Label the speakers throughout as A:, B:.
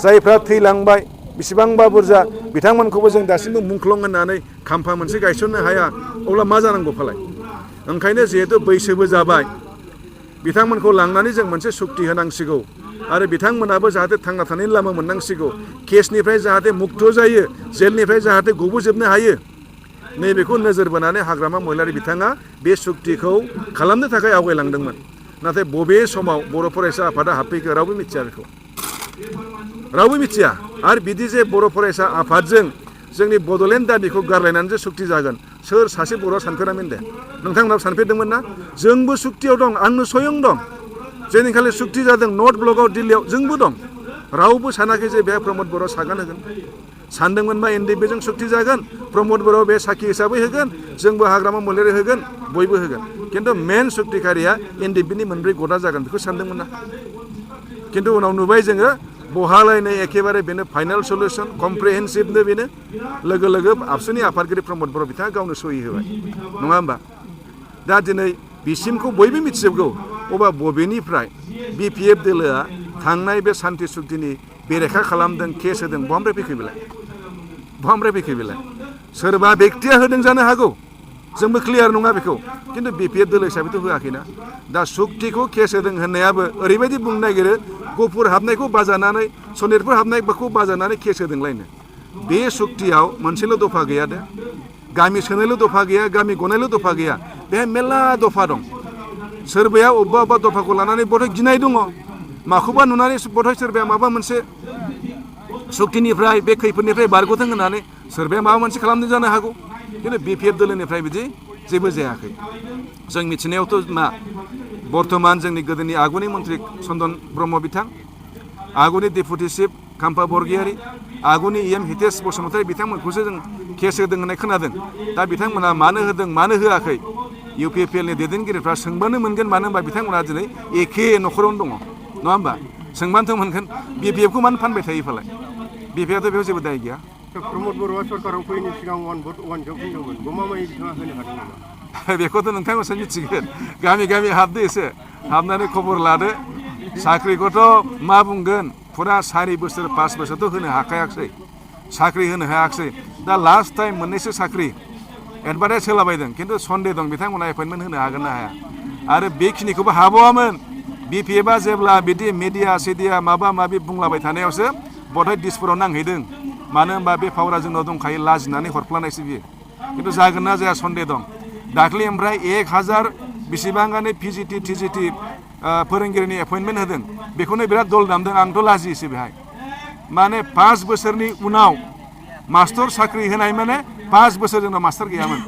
A: जायफ्रा थैलांबाय बेसेबांबा बुरजा बिथांमोनखौबो जों दासिमबो मुंख्लं होननानै खाम्फा मोनसे गायसननो हाया अब्ला मा जानांगौ फालाय ओंखायनो जिहेतु बैसोबो जाबाय बिथांमोनखौ लांनानै जों मोनसे सुक्ति होनांसिगौ आरो बिथांमोनाबो जाहाथे थांना थानायनि लामा मोननांसिगौ केसनिफ्राय जाहाथे मुक्त जायो जेलनिफ्राय जाहाथे गबोजोबनो हायो नैबेखौ नोजोर बोनानै हाग्रामा महिलारि बिथाङा बे सुक्तिखौ खालामनो थाखाय आवगायलांदोंमोन नाथाय बबे समाव बर' फरायसा आफादा हाबफैखो रावबो मिथिया बेखौ रावबो मिथिया आरो बिदि जे बर' फरायसा आफादजों जोंनि बड'लेण्ड दाबिखौ गारलायनानै जे सुक्ति जागोन सोर सासे बर'आ सानफेरामोन दे नोंथांमोनाबो सानफेरदोंमोन ना जोंबो सुक्तियाव दं आंनो स्वयं दं जेनिखालि सुक्ति जादों नर्थ ब्लकआव दिल्लीयाव जोंबो दं रावबो सानाखै जे बेहा प्रमद बर' सागान होगोन सानदोंमोनबा एनडिएफबिजों सुक्ति जागोन प्रमद बर' बे साखि हिसाबै होगोन जोंबो हाग्रामा महिलारि होगोन बयबो होगोन खिन्थु मेन सुक्तिखारिया एनडिएफबिनि मोनब्रै गदा जागोन बेखौ सानदोंमोन ना खिन्थु उनाव नुबाय जोङो बहालायनाय एखेबारे बेनो फाइनाल सल्युसन कमप्रिहेन्सिभनो बेनो लोगो लोगो आबसुनि आफादगिरि प्रमद बर' बिथाङा गावनो सहि होबाय नङा होमबा दा दिनै बिसिमखौ बयबो मिथिजोबगौ अबा बबेनिफ्राय बिपिएफ दोलोआ थांनाय बे सान्थि सुक्तिनि बेरेखा खालामदों केस होदों बहानिफ्राय फैखो बेलाय सोरबा बेक्तिया होदों जानो हागौ जोंबो क्लियार नङा बेखौ खिन्थु बिपिएफ दोलो हिसाबैथ' होआखैना दा सुक्तिखौ केस होदों होननायाबो ओरैबायदि बुंनो नागिरो गुफुर हाबनायखौ बाजानानै सनितपुर हाबनायखौ बाजानानै केस होदोंलायनो बे सुक्तियाव मोनसेल' दफा गैया दे गामि सोनायल' दफा गैया गामि गनायल' दफा गैया बेहाय मेरला दफा दं सोरबाया अबेबा दफाखौ लानानै बधय गिनाय दङ माखौबा नुनानै बधय सोरबाया माबा मोनसे सुक्तिनिफ्राय बे खैफोदनिफ्राय बारग'थों होननानै सोरबाया माबा मोनसे खालामदों जानो हागौ खिन्थु बिपिएफ दोलोनिफ्राय बिदि जेबो जायाखै जों मिथिनायावथ' मा बर्थमान जोंनि गोदोनि आगुनि मन्त्रि चन्दन ब्रह्म बिथां आगुनि डेपुटि चिफ खाम्फा बरगयारी आगुनि इएम हितेश बसुमतारी बिथांमोनखौसो जों केस होदों होननाय खोनादों दा बिथांमोना मानो होदों मानो होआखै इउपिपिएलनि दैदेनगिरिफ्रा सोंबानो मोनगोन मानो होनबा बिथांमोना दिनै एखे न'खरावनो दङ नङा होमबा सोंबानोथ' मोनगोन बिपिएफखौ मानो फानबाय थायो फालाय बिपिएफआथ' बेयाव जेबो दाय गैया
B: प्रमद बर'आ सरकाराव फैनायनि सिगां वान भट वान जब बुंदोंमोन गमामायै बिथाङा होनो हादों नामा
A: बेखौथ' नोंथांमोनसो मिथिगोन गामि गामि हाबदो एसे हाबनानै खबर लादो साख्रिखौथ' मा बुंगोन फुरा 4 बोसोर 5 बोसोरथ' होनो हाखायाखसै साख्रि होनो हायाखसै दा लास्ट टाइम मोननैसो साख्रि एडभार्टाइज होलाबायदों खिन्थु सन्देह दं बिथांमोना एपइन्टमेन्ट होनो हागोन ना हाया आरो बेखिनिखौबो हाबावामोन बिपिएफआ जेब्ला बिदि मिडिया सिडिया माबा माबि बुंलाबाय थानायावसो बधय दिसपुराव नांहैदों मानो होनबा बे पावारा जोंनाव दंखायो लाजिनानै हरफ्लानायसो बियो खिन्थु जागोन ना जाया सन्देह दं दाख्लै ओमफ्राय 1000 बेसेबाङानो पिजिटि टिजिटि फोरोंगिरिनि एपइन्टमेन्ट होदों बेखौनो बिराद दल दामदों आंथ' लाजियोसो बेहाय माने 5 बोसोरनि उनाव मास्टर साख्रि होनाय माने 5 बोसोर जोंनाव मास्टार गैयामोन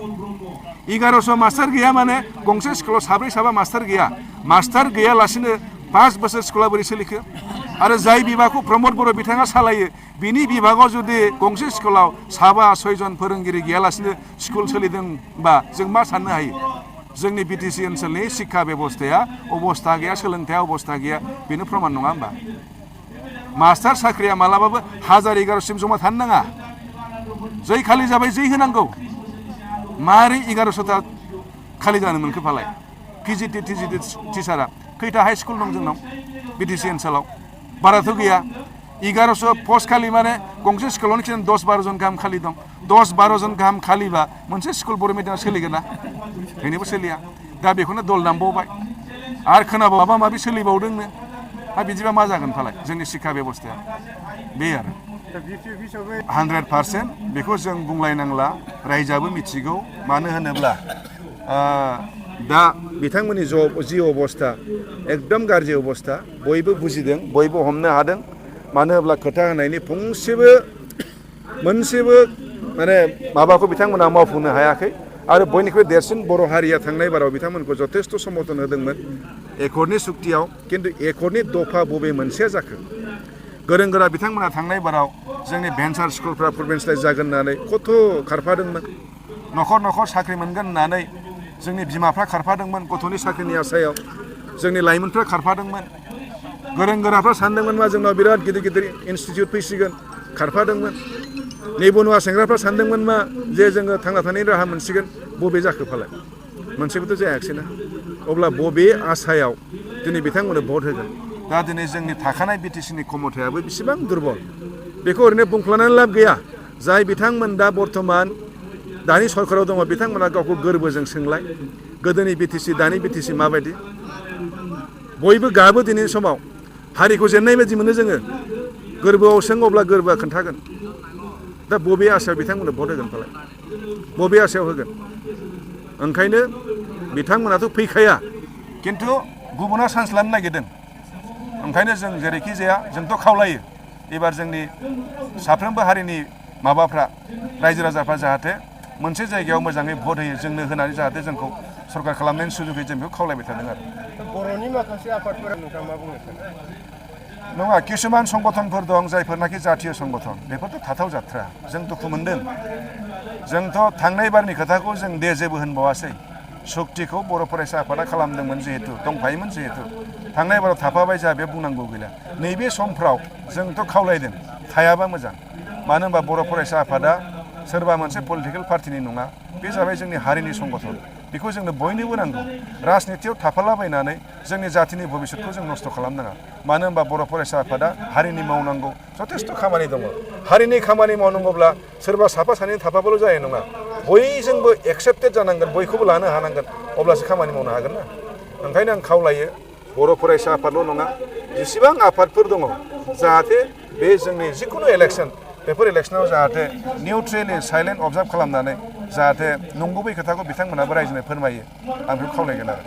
A: 1100 मास्टार गैया माने गंसे स्कुलाव 7 मास्टार गैया मास्टार गैयालासिनो 5 बोसोर स्कुला बोरै सोलिखो आरो जाय बिभागखौ प्रमद बर' बिथाङा सालायो बिनि बिभागाव जुदि गंसे स्कुलाव 7-6 जन फोरोंगिरि गैयालासिनो स्कुल सोलिदोंबा जों मा साननो हायो जोंनि बिटिसि ओनसोलनि शिक्षा बेबस्थाया अबस्था गैया सोलोंथाया अबस्था गैया बेनो प्रमान नङा होमबा मास्टार साख्रिया मालाबाबो 1000-1100सिम जमा थानो नाङा जै खालि जाबाय जै होनांगौ मारै 1100ता खालि जानो मोनखो फालाय पिजिटि टिजिटि टिचारा खैथा हाइ स्कुल दं जोंनाव बिटिसि ओनसोलाव बाराथ' गैया 1100 पस्ट खालि माने गंसे स्कुलावनो 10-12 जन गाहाम खालि दं 10-12 जन गाहाम खालिबा मोनसे स्कुल बर' मिडियामा सोलिगोन ना बेनिबो सोलिया दा बेखौनो दल दामबावबाय आरो खोनाबाव माबा माबि सोलिबावदोंनो दा बिदिबा मा जागोन फालाय जोंनि शिक्षा बेबस्थाया बे आरो 100% बेखौ जों बुंलायनांला रायजोआबो मिथिगौ मानो होनोब्ला दा बिथांमोननि जि अबस्था एकदम गाज्रि अबस्था बयबो बुजिदों बयबो हमनो हादों मानो होनब्ला खोथा होनायनि मोनसेबो माने माबाखौ बिथांमोना मावफुंनो हायाखै आरो बयनिख्रुइ देरसिन बर' हारिया थांनाय बाराव बिथांमोनखौ जथेस्थ' समर्थन होदोंमोन एकर्डनि सुक्तियाव खिन्थु एकर्डनि दफा बबे मोनसेया जाखो गोरों गोरा बिथांमोना थांनाय बाराव जोंनि भेन्सार स्कुलफ्रा प्रभिन्सियेलाइज जागोन होननानै खथ' खारफादोंमोन न'खर न'खर साख्रि मोनगोन होननानै जोंनि बिमाफ्रा खारफादोंमोन गथ'नि साख्रिनि आसायाव जोंनि लाइमोनफ्रा खारफादोंमोन गोरों गोराफ्रा सानदोंमोन मा जोंनाव बिराद गिदिर गिदिर इनस्टिटिउट फैसिगोन खारफादोंमोन निबनुवा सेंग्राफ्रा सानदोंमोन मा जे जोङो थांना थानायनि राहा मोनसिगोन बबे जाखो फालाय मोनसेबोथ' जायाखिसैना अब्ला बबे आसायाव दिनै बिथांमोननो भट होगोन दा दिनै जोंनि थाखानाय बिटिसिनि क्षमतायाबो बेसेबां दुरबल बेखौ ओरैनो बुंफ्लानानै लाब गैया जाय बिथांमोन दा बर्थमान दानि सरकाराव दङ बिथांमोना गावखौ गोरबोजों सोंलाय गोदोनि बिटिसि दानि बिटिसि माबायदि बयबो गाबो दिनैनि समाव हारिखौ जेननाय बायदि मोनो जोङो गोरबोआव सों अब्ला गोरबोआ खोन्थागोन दा बबे आसायाव बिथांमोननो भट होगोन फालाय बबे आसायाव होगोन ओंखायनो बिथांमोनाथ' फैखाया खिन्थु गुबुना चान्स लानो नागिरदों ओंखायनो जों जेरैखि जाया जोंथ' खावलायो एबार जोंनि साफ्रोमबो हारिनि माबाफ्रा रायजो राजाफ्रा जाहाथे मोनसे जायगायाव मोजाङै भट होयो जोंनो होनानै जाहाथे जोंखौ सरकार खालामनायनि सुजुगै जों बेखौ खावलायबाय थादों आरो
B: बर'नि माखासे आफादफोरा नोंथाङा मा बुंनो सानो
A: नङा किसुमान संगठनफोर दं जायफोरनाखि जातीय संगठन बेफोरथ' थाथाव जाथ्रा जों दुखु मोनदों जोंथ' थांनाय बारनि खोथाखौ जों दे जेबो होनबावासै सक्तिखौ बर' फरायसा आफादा खालामदोंमोन जिहेतु दंफायोमोन जिहेतु थांनाय बाराव थाफाबाय जा बे बुंनांगौ गैला नैबे समफ्राव जोंथ' खावलायदों थायाबा मोजां मानो होनबा बर' फरायसा आफादा सोरबा मोनसे पलिटिकेल पार्टिनि नङा बे जाबाय जोंनि हारिनि संगठन बेखौ जोंनो बयनोबो नांगौ राजनितियाव थाफालाबायनानै जोंनि जातिनि भबिष्यतखौ जों नस्थ' खालामनाङा मानो होनबा बर' फरायसा आफादा हारिनि मावनांगौ जथेस्थ' खामानि दङ हारिनि खामानि मावनांगौब्ला सोरबा साफा सानै थाफाबाल' जानाय नङा बयजोंबो एक्सेप्टेड जानांगोन बयखौबो लानो हानांगोन अब्लासो खामानि मावनो हागोन ना ओंखायनो आं खावलायो बर' फरायसा आफादल' नङा जेसेबां आफादफोर दङ जाहाथे बे जोंनि जिखुनु इलेक्सन बेफोर इलेक्सनाव जाहाथे निउट्रेलि साइलेन्ट अबजार्भ खालामनानै जाहाथे नंगुबै खोथाखौ बिथांमोनाबो रायजोनो फोरमायो आं बेखौ खावलायगोन आरो